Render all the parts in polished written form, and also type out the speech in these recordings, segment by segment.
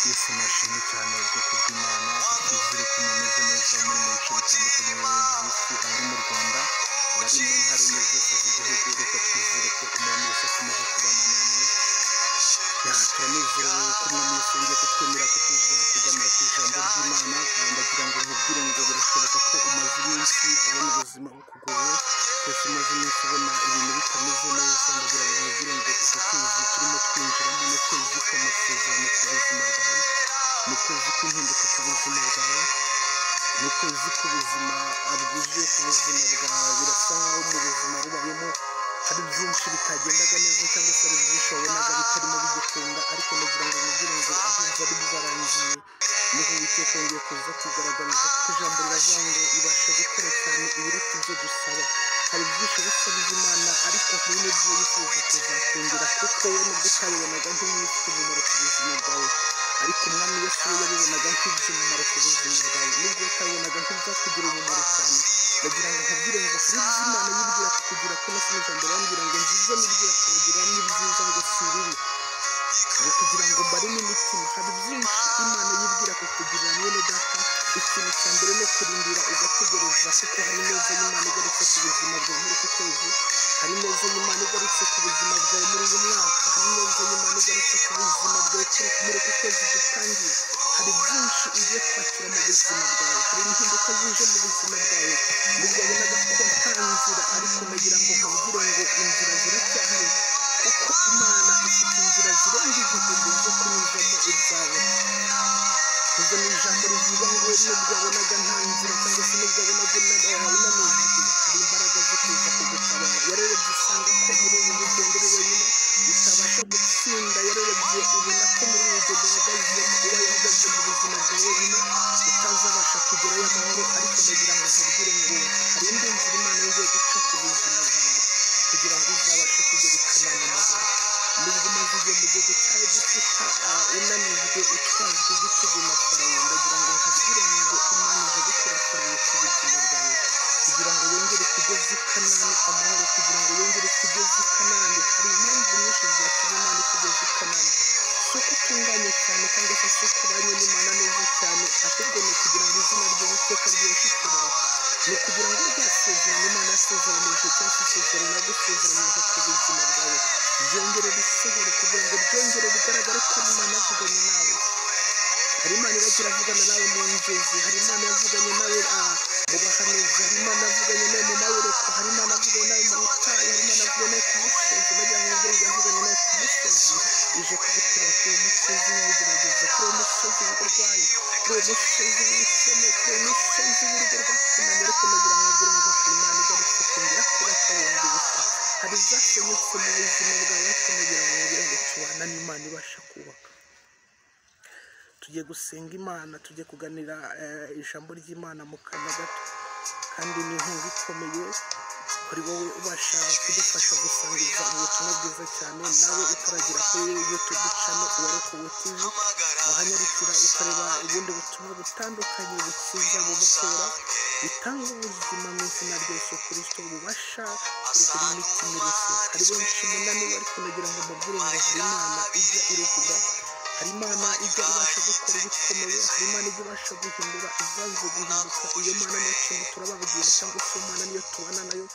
Yesu nashimwe cyane ubwoko bw'Imana, twizere ko mumeze neza muri mu bice bitandukanye by'isi, abari mu Rwanda, abari mu ntara enye zose z'igihugu, reka twizere ko Umwami Yesu akomeje kubana namwe. Turanezerewe ko Umwami Yesu yongeye kutwemera ko tuza kuganira ku ijambo ry'Imana. Ndagira ngo nkubwire ngo birashoboka ko umaze iminsi ubona ubuzima bukugoye, twese umaze iminsi ubona ibintu bitameze neza. Ndagira ngo nkubwire ngo uku kwezi turimo twinjiramo ni ukwezi kw'amasezerano ku buzima bwawe, ni ukwezi kw'impinduka ku buzima bwawe, ni ukwezi k'ubuzima bwuzuye ku buzima bwawe. Birasa nkaho mu buzima rubayemo hari byinshi bitagendaga neza, cyangwa se hari byinshi wabonaga bitarimo bigikunda, ariko ndagira ngo nkubwire ngo aho byari byarangiye niho Uwiteka yongeye kuza kwigaragariza, kuko ijambo riravuga ngo ibasha gukora cyane ibiruta ibyo dusaba. Hari byinshi bisabye Imana, ariko hari n'ibyo yifuza kuzakongera, kuko we nubwo utabibonaga nk'ibifite umumaro ku buzima bwawe, ariko Umwami Yesu we yabibonaga nk'iby'umumaro ku buzima bwawe, nubwo utabibonaga nk'ibyakugira umumaro cyane. Ndagira ngo nkubwire ngo hari ibyo Imana yibwira kukugira, ko nasomye ijambo rirambwira ngo nzi ibyo nibwira kubagira ni byiza ngo si ibibi, ngo kugira ngo mbareme imitima. Hari byinshi Imana yibwira kukugirira mwene data. Ikintu cya mbere ni ukurindira ugategereza, kuko hari ineza y'Imana igarutse ku buzima bwawe muri uku kwezi, hari ineza y'Imana igarutse ku buzima bwawe muri uyu mwaka, hari ineza y'Imana igarutse ku buzima bwawe muri uku kwezi dutangiye. Hari byinshi ugiye kwakira mu buzima bwawe, hari impinduka zije mu buzima bwawe, nubwo wabonaga ko nta nzira, ariko ndagira ngo nkubwire ngo inzira ziracyahari, kuko Imana ifite inzira zirenga igihumbi zo kunyuzamo ibyawe. Izo ni ijambo rivuga ngo nubwo wabonaga nta nzira, cyangwa se nubwo wabonaga unanijwe, hari imbaraga zo kuza kugutabara. Yararebye isanga ko muri ubu rugendo uri wenyine utabasha gutsinda, yararebye ibona ko muri uru rugendo uhagazemo, ubaye uhagaze mu buzima bwawe wenyine utazabasha kugerayo amahoro, ariko ndagira ngo nkubwire ngo hari indi nzira Imana yongeye guca ku buzima bwawe kugira ngo uzabashe kugera i Kanani amahoro. Nubwo umaze igihe mu gihugu cya Egiputa unanijwe utwajwe igitugu na Farawo, ndagira ngo nkubwire ngo Imana ije gukura Farawo ku buzima bwawe kugira ngo yongere kugeza i Kanani amahoro, kugira ngo yongere kugeza i Kanani. Hari impamvu nyinshi zatuma Imana ikugeza i Kanani. Si uko utunganye cyane, cyangwa se si uko ubanye n'Imana neza cyane, ahubwo ni ukugira ngo izina ry'Uwiteka ryiheshe icyubahiro, ni ukugira ngo rya sezerano Imana yasezeranije, cyangwa se isezerano yagusezeranije ku buzima bwawe ryongere risohore, kugira ngo ryongere rigaragare ko Imana yavuganye nawe. Hari Imana iragira avugana nawe mu nzozi, hari Imana yavuganye nawe mu bahanuzi, hari Imana yavuganye nawe mu mayerekwa, hari Imana yavuganye nawe mu butayu, hari Imana yavuganye nawe ku musozi. Ndagira ngo nkubwire ngo yavuganye nawe ku musozi, ije kuguterura kuri uwo musozi w'ubugerageza, kuri uwo musozi w'uburwayi, kuri uwo musozi w'ubukene, kuri uwo musozi w'urugo rwakunaniye. Ariko ndagira ngo nkubwire ngo hari Imana igarutse kongera kubaka bundi bushya. Hari ibyasenyutse mu buzima bwawe, ariko ndagira ngo nkubwire ngo tubana n'Imana ibasha kubaka. Tugiye gusenga Imana, tugiye kuganira ijambo ry'Imana mu kanya gato, kandi ni inkunga ikomeye kuri wowe ubasha kudufasha gusangiza ubutumwa bwiza cyane. Nawe utaragera kuri YouTube channel Uwarokowe TV, wahanyarukira ukareba ubundi butumwa butandukanye bukiza, bubukura, butanga ubuzima mu izina rya Yesu Kristo, bubasha kuruhura imitima irushye. Hari benshi munaniwe, ariko ndagira ngo mbabwire ngo hari Imana ijya iruhura, hari Imana ijya ibasha gukora ibikomeye, hari Imana ijya ibasha guhindura izanze guhinduka. Iyo Mana niyo turimo turababwira, cyangwa se iyo Mana niyo tubana nayo.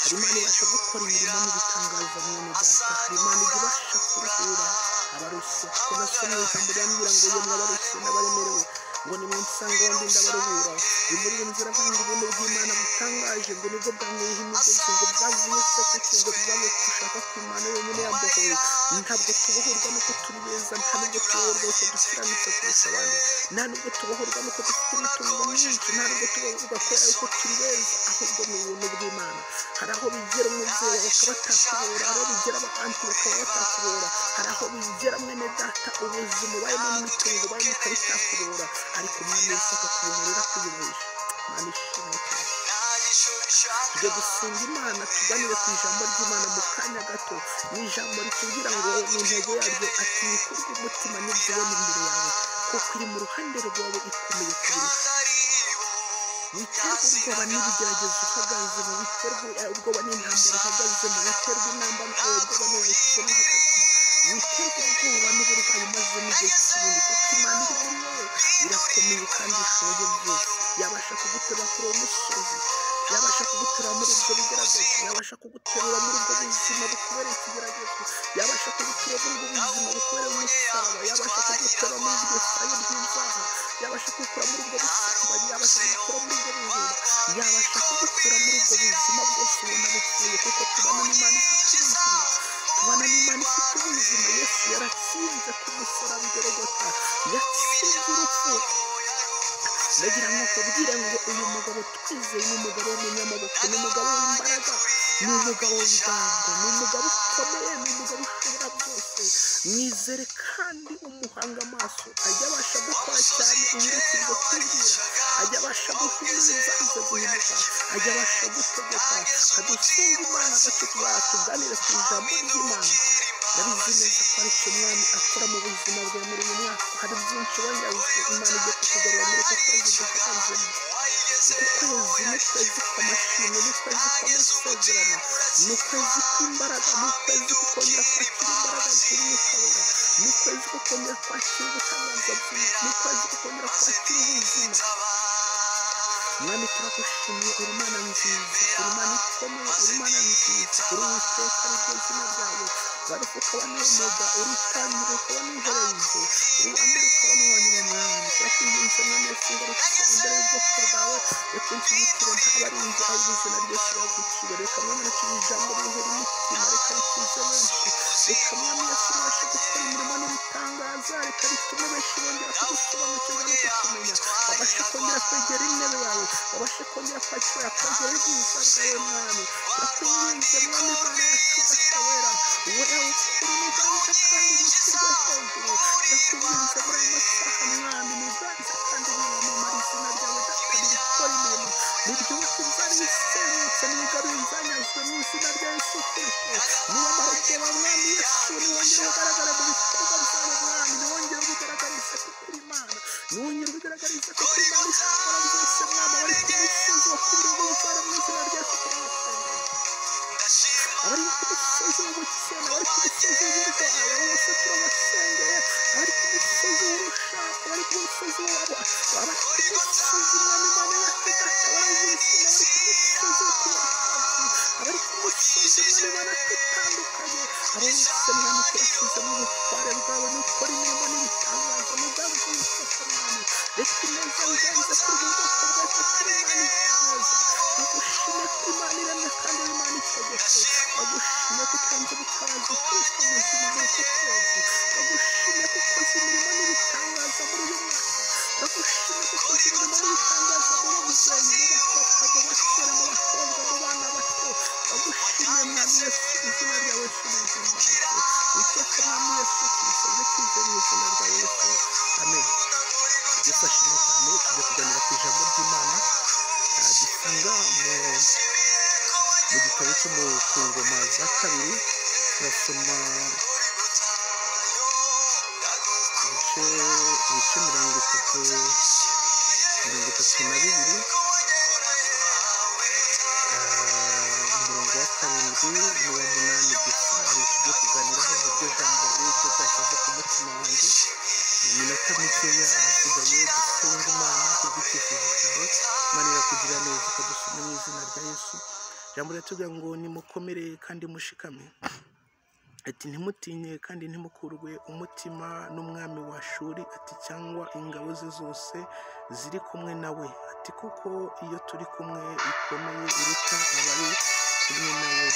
Hari Imana ibasha gukora imirimo n'ibitangaza mwene data, hari Imana ijya ibasha kuruhura abarushye. Kuko nasomye ijambo rirambwira ngo yemwe abarushye n'abaremerewe, ngo nimunsange wundi ndabaruhura. Uyu muririmbyi aravuga ngo ubuntu bw'Imana butangaje, ngo nibwo bwankuyeho imigozi, ngo bwavuye se kuki, ngo bwavuye ku gushaka kw'Imana yonyine yambohoye. Ntabwo tubohorwa nuko turi beza, nta nubwo tubohorwa nuko dukiranutse kurusha abandi, nta nubwo tubohorwa nuko dufite imitungo myinshi, nta nubwo tubohorwa kubera yuko turi beza, ahubwo ni ubuntu bw'Imana. Hari aho bigera umubyeyi bakaba batakubora, hari aho bigera aba anti bakaba batakubora, hari aho bigera mwene data ubuzima ubayemo n'imitungo ubayemo ikaba itakubora, ariko Umwami Yesu akakubohorera akuyobesha. Imana ishimwe cyane. Tujye gusenga Imana, tuganire ku ijambo ry'Imana mu kanya gato. Ni ijambo ritubwira ngo ni intego yaryo, ati wikurwe umutima n'ibyo ubona imbere yawe, kuko iri mu ruhande rwawe ikomeye kubirusha. Witerwa ubwoba n'ibigeragezo uhagazemo, witerwa ubwoba n'intambara uhagazemo, witerwa ubwoba n'ubukene uhagazemo, witerwa ubwoba n'uburwayi umaze umazemo igihe kinini, kuko Imana iri muri wowe irakomeye kandi ishoboye byose. Yabasha kuguterura kuri uwo musozi, yabasha kuguterura muri ibyo bigeragezo, yabasha kuguterura muri ubwo buzima bukubereye ikigeragezo, yabasha kuguterura muri ubwo buzima bukubereye umusaraba, yabasha kuguterura muri iryo sayo ry'inzara, yabasha kugukura muri ubwo busambanyi, yabasha kugukura muri ubwo bujura, yabasha kugukura muri ubwo buzima bwose ubona bupfuye, kuko tubana n'Imana ifite ubuzima, tubana n'Imana ifite ubuzima. Yesu yaratsinze ku musaraba i Gologota, yatsinze urupfu. Ndagira ngo nkubwire ngo uyu mugabo twizeye ni umugabo w'umunyamaboko, ni umugabo w'imbaraga, ni umugabo w'ibigango, ni umugabo ukomeye, ni umugabo ushobora byose. Mwizere kandi umuhanga amaso, ajya abasha gukora cyane ibiruta ibyo twibwira, ajya abasha guhindura ibyanze guhinduka, ajya abasha gutegeka. Kadusenga Imana gace tuganire ku ijambo ry'Imana. Ndabizi neza ko ari cyo Mwami akora mu buzima bwawe muri uyu mwaka. Hari byinshi wanyazwe, Imana igiye kukugarura muri uku kwezi duhagazemo. Uku kwezi ni ukwezi kw'amashimwe, ni ukwezi kw'amasezerano, ni ukwezi kw'imbaraga, ni ukwezi ko kongera kwakira imbaraga z'Umwuka Wera, ni ukwezi ko kongera kwakira ubutangaza bw'Imana, ni ukwezi ko kongera kwakira ubuzima. Mwami turagushimiye, uri Imana nziza, uri Imana ikomeye, uri Imana nziza, uri Uwiteka niryo zina ryawe. Alfa ukaba na Omega, uri itangiriro ukaba n'iherezo, uri uwa mbere ukaba n'uwa nyuma. Mwami turakwinginze, Mwami Yesu, ngarutse imbere y'ubwoko bwawe, reka unshyigikire ntabarinze, ahubwo izina ryose riragucire. Reka Mwami nakire ijambo riruhura imitima, reka rikize benshi, reka Mwami Yesu ribashe gukora imirimo n'ibitangaza, reka ritume benshi bongera kugusobanukirwa no kukumenya, babashe kongera kwegera intebe yawe, babashe kongera kwakira kwegera ubwiza bwawe. Mwami turakwinginze, Mwami Imana yacu Data wera, wera ukuri n'uganze kandi nushyirwe hejuru. Turakwinginze muri aya masaha, Mwami, n'uganze kandi niwamamara izina ryawe Data, nirikora imirimo, niryubake inzara isenyutse, nigarure inzanyazwe mu izina rya Yesu Kristo. Niwamara ubwoba, Mwami Yesu, niwongere ugaragare mu bikorwa byawe. Mwami, niwongere ubigaragarize ko uri Imana, niwongere ubigaragarize ko uri Imana ishobora byose. Mwami, abari ku musozi wo kubura urubyaro, mu izina rya Yesu turabasengera. Abari ku musozi w'ubukene, abari ku musozi w'uburwayi, abo bose turabasengeye. Abari ku musozi w'urushako, abari ku musozi wabo, abari ku musozi, Mwami Imana yacu Data w'ubuzima, abari ku musozi wo kubura akazi, abari ku musozi, Mwami Imana yacu itandukanye, abo bose Mwami turashyizemo ubutware bwawe, nukora imirimo n'ibitangaza, muganze Uwiteka. Mwami, reka ineza wiganze kuri ubu bwoko bwacu, kuri Imana neza. Bagushime ko Imana iremye kandi Imana itegetse. Bagushime ko utanze ubutabazi, Kristo muzima, muri uku kwezi. Bagushime ko ukoze imirimo n'ibitangaza muri uyu mwaka. Bagushime ko ukoze imirimo n'ibitangaza mu babyeyi, mu bapapa, mu basore, mu bakobwa, mu bana bato. Bagushimiye, Mwami Yesu, izina ryawe rihimbazwe. Uwiteka Mwami Yesu, tubisabye twizeye mu izina rya Yesu, amen. Yesu ashimwe cyane. Tujya kuganira ku ijambo ry'Imana dusanga mu gitabo cyo mu ku Ngoma za Kabiri. Turasoma ibice 32, umurongo wa 7 n'uwa 8 gusa niyo tugiye kuganiraho. Niryo jambo Uwiteka yashyize ku mutima wanjye. Mu minota mikeya ahasigaye dusenga Imana kubw'icyifuzo cyawe. Imana irakugira neza, ikadusoma mu izina rya Yesu. Ijambo riratubwira ngo nimukomere kandi mushikame, ati ntimutinye kandi ntimukurwe umutima n'umwami wa Ashuri, ati cyangwa ingabo ze zose ziri kumwe nawe, ati kuko iyo turi kumwe ikomeye iruta abari kumwe nawe.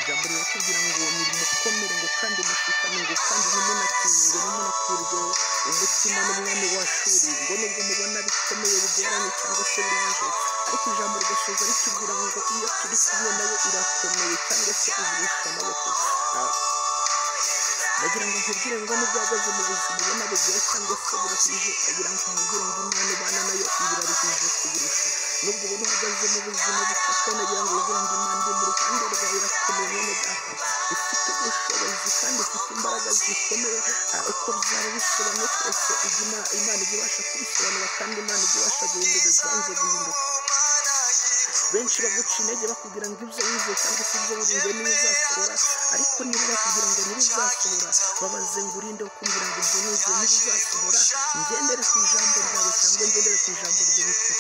Ijambo riratubwira ngo nimukomere, ngo kandi mushikame, ngo kandi ntimunatinye, ngo ntimunakurwe umutima n'umwami wa Ashuri, ngo nubwo mubona bikomeye bigoranye cyangwa se biruhije, ariko ijambo rigasoza ritubwira ngo iyo turi kumwe nayo irakomeye cyangwa se izirusha amaboko. Ndagira ngo nkubwire ngo nubwo uhagaze mu buzima ubona bugoye cyangwa se buruhije, ndagira ngo nkubwire ngo Imana ubana nayo ibiraruhije kuburusha. Nubwo ubona uhagaze mu buzima bukakaye, ndagira ngo ubwire ngo Imana iri mu ruhande rwawe irakomeye, mwene data, ifite ubushobozi kandi ifite imbaraga zikomeye. Uko byaba bisobanuye kose, Imana ijya ibasha kubisobanura kandi Imana ijya ibasha guhindura ibyanze guhinduka. Benshi baguca intege bakubwira ngo ibyo wize cyangwa se ibyo wirinze ntibizasohora, ariko niba bakubwira ngo ntibizasohora, babaze ngo urinde kumbwira ngo ibyo nize ntibizasohora, ngendere ku ijambo ryawe cyangwa ngendere ku ijambo ry'Uwiteka.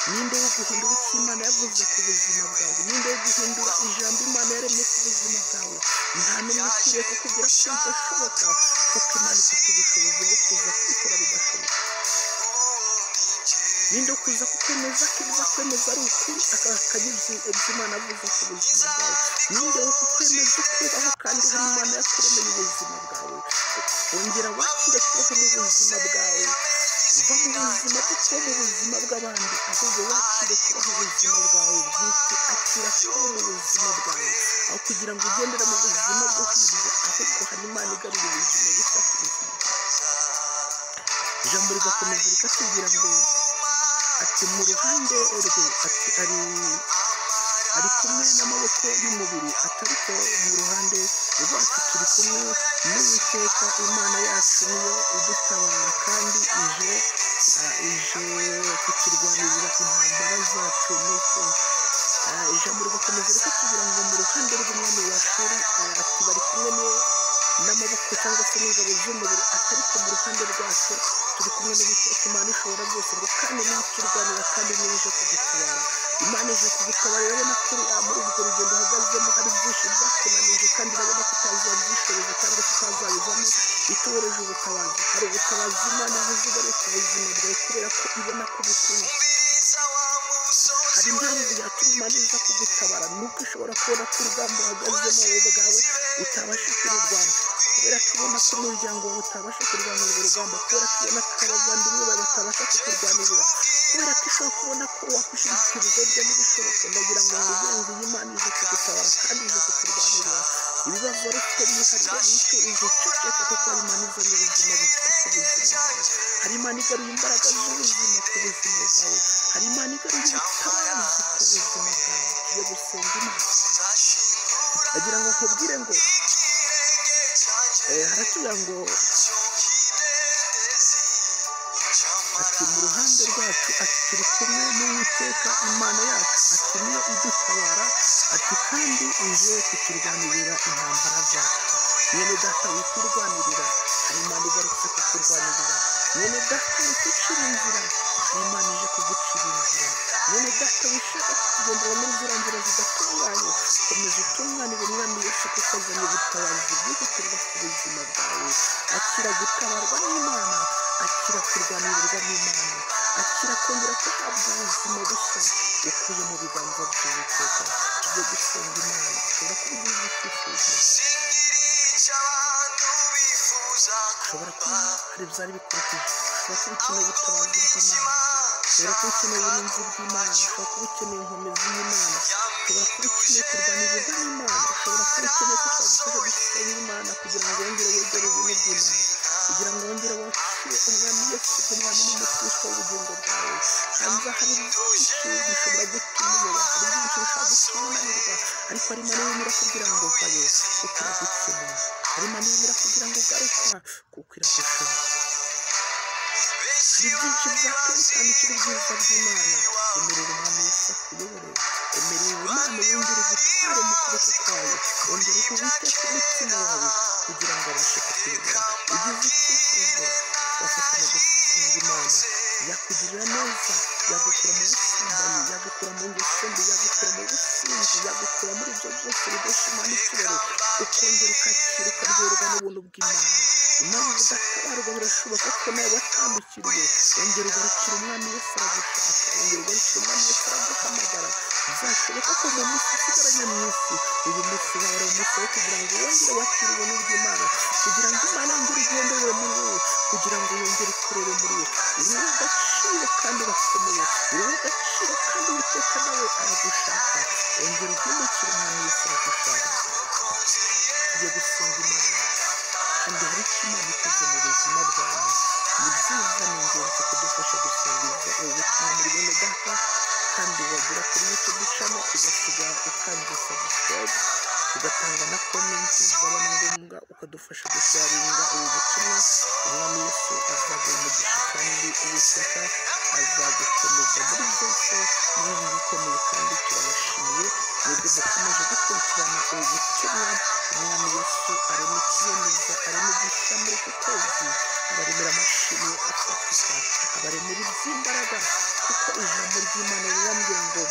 Ninde wo guhindura icyo Imana yavuze ku buzima bwawe? Ninde wo guhindura ijambo Imana yaremye ku buzima bwawe? Nta n'umwe ukwiriye kukubwira ko bidashoboka, kuko Imana ifite ubushobozi bwo kuza kubikora bigashoboka. Ninde wo kuza kukwemeza ko ibyo akwemeza ari ukuri, akajya ibyo Imana avuze ku buzima bwawe? Ninde wo kukwemeza ukubaho kandi hari Imana yakuremeye ubuzima bwawe? Ongera wakire kubaho mu buzima bwawe. Va mu buzima bwo kuba mu buzima bw'abandi, ahubwo wakire kubaho ubuzima bwawe bwite. Akira kubaho mu buzima bwawe, aho kugira ngo ugendere mu buzima bwo hirya, ahubwo hari Imana igarura ubuzima bushya ku buzima bwawe. Ijambo rigakomeza rikatubwira ngo ati mu ruhande rwe, ati ari kumwe n'amaboko y'umubiri, atariko mu ruhande rwacu turi kumwe n'Uwiteka Imana yacu, niyo idutabara kandi ije kuturwanirira intambara zacu. Nuko ijambo rigakomeza rikatubwira ngo mu ruhande rw'umwami wa Ashuri, ati bari kumwe n'amaboko cyangwa se n'ingabo z'umubiri, atariko mu ruhande rwacu turi kumwe n'Uwiteka Imana ishobora byose, ngo kandi niyo iturwanira kandi niyo ije kugutabara. Imana ije kugutabara. Irabona ko muri urwo rugendo uhagazemo hari byinshi byakunanije, kandi irabona ko utazabyishoboza cyangwa se utazabivamo. Itohereje ubutabazi. Hari ubutabazi Imana ivuze igaruye ku buzima bwawe, kubera ko ibona ko bukwiye. Hari impamvu yatuma Imana iza kugutabara, nuko ishobora kubona ko urugamba uhagazemo wowe ubwawe utabasha kururwana, kubera ko ibona ko umuryango wawe utabasha kurwana urwo rugamba, kubera ko ibona ko abavandimwe bawe batabasha kukurwanirira, kubera ko ishobora kubona ko wakwishingikiriza hirya n'ibishoboka. Ndagira ngo nkubwire ngo iyi Imana ije kugutabara kandi ije kukurwanirira. Ibibazo wari ufite biyiharire, witurize, uceceke, kuko hari Imana izanye ubuzima bushya ku buzima bwawe. Hari Imana igaruye imbaraga z'ubuzima ku buzima bwawe. Hari Imana igaruye ubutabazi ku buzima bwawe. Tugiye gusenga Imana. Ndagira ngo nkubwire ngo haratubwira ngo ati mu ruhande rwacu, ati turi kumwe n'Uwiteka Imana yacu, ati niyo idutabara, ati kandi ije kuturwanirira intambara zacu. Mwene data wikurwanirira, hari Imana igarutse kukurwanirira. Mwene data wikucira inzira, hari Imana ije kugucira inzira. Mwene data wishaka kugendera muri ziriya nzira zidatunganye, komeza utunganire Umwami Yesu, kuko azanye ubutabazi bwihutirwa ku buzima bwawe. Akira gutabarwa n'Imana, akira kurwanirirwa n'Imana, akira kongera guhabwa ubuzima bushya ukuye mu biganza by'Uwiteka. Tujye gusenga Imana. Ushobora kuba ugize icyifuzo, ushobora kuba hari ibyari bikurikije, ushobora kuba ukeneye ubutabazi bw'Imana, ushobora kuba ukeneye uburinzi bw'Imana, ushobora kuba ukeneye inkomezi y'Imana, ushobora kuba ukeneye kurwanirirwa n'Imana, ushobora kuba ukeneye ko twagufasha gusenga Imana kugira ngo wongere wegere ubuntu bw'Imana, kugira ngo wongere wakire Umwami Yesu nk'Umwami n'Umukiza w'ubugingo bwawe. Hanze hari byinshi bishobora gutuma uyoba, hari byinshi bishobora gutuma unanirwa, ariko hari Imana irimo irakubwira ngo vayo kuko iragukeneye. Hari Imana irimo irakubwira ngo garuka kuko iragushaka. Hari byinshi byatuma utandukira ubwiza bw'Imana. Emerera Umwami Yesu akuyobore, emerera Imana yongere igutware mu kuboko kwayo, ongera uwiteka umutima wawe kugira ngo abashe kukuyobora. Ugize icyifuzo wafatanya gusenga Imana, yakugirira neza, yagukura mu busambanyi, yagukura mu ngeso mbi, yagukura mu businzi, yagukura muri ibyo byose bidesha Imana icyubahiro, ukongera ukakira ukaryoherwa n'ubuntu bw'Imana. Impamvu udatabarwa birashoboka ko nawe watandukiriye. Ongera ugarukira Umwami Yesu aragushaka, ongera ugarukira Umwami Yesu araguhamagara. Bizashoboka ko mu minsi usigaranye mu isi, uyu munsi wawe ari umunsi wo kugira ngo wongere wakire ubuntu bw'Imana, kugira ngo Imana yongere igenderere muri wowe, kugira ngo yongere ikorere muri wowe. Uri uw'agaciro kandi urakomeye, uri uw'agaciro kandi Uwiteka nawe aragushaka. Ongera uhindukire, Umwami Yesu aragushaka. Tugiye gusenga Imana, kandi hari icyo Imana ikoze mu buzima bwawe. Ni byiza, ni ingenzi kudufasha gusangiza ubu butumwa muri bene data, kandi wagera kuri YouTube channel ugasiga ukanze subscribe, ugatanga na comment, byaba na ngombwa ukadufasha gusharinga ubu butumwa. Umwami Yesu azaguha umugisha kandi Uwiteka azagukomeza muri byose. Ni inkunga ikomeye kandi imbaraga, kuko ijambo ry'Imana rirambwira ngo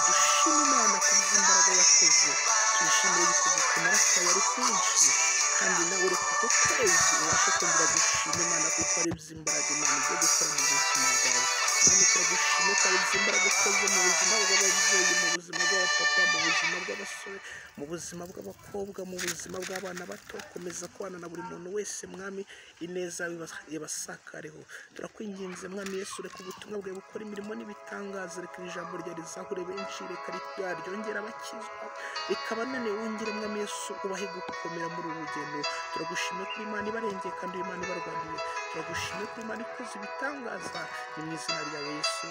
dushime Imana ku bw'imbaraga yakoze, tuyishimire yuko gukomera kwayo ari kwinshi, kandi nawe reka uko kwezi ubashe kongera gushima Imana kuko ari iby'imbaraga Imana igiye gukora mu buzima bwawe. Mwami, turagushime ko ari iby'imbaraga ukoze mu buzima bw'ababyeyi, mu buzima bw'abapapa, mu buzima bw'abasore, mu buzima bw'abakobwa, mu buzima bw'abana bato. Komeza kubana na buri muntu wese Mwami, ineza ibasakareho. Turakwinginze Mwami Yesu, reka ubutumwa bwawe bukora imirimo n'ibitangaza, reka ijambo ryawe rizahure benshi, reka ryongere abakizwa, reka abananiwe wongere Mwami Yesu ubahe gukomera muri uru rugendo. Turagushimiye kuri Imana ibarengeye kandi Imana ibarwaniye. Turagushimiye kuri Imana ikoze ibitangaza, ni mu izina ryawe Yesu,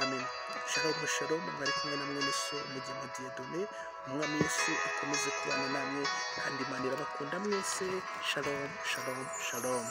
amen. Shalom shalom, mwari kumwe na mwene so Umugema Dieudonné. Umwami Yesu akomeze kubana namwe kandi Imana irabakunda mwese. Shalom shalom shalom.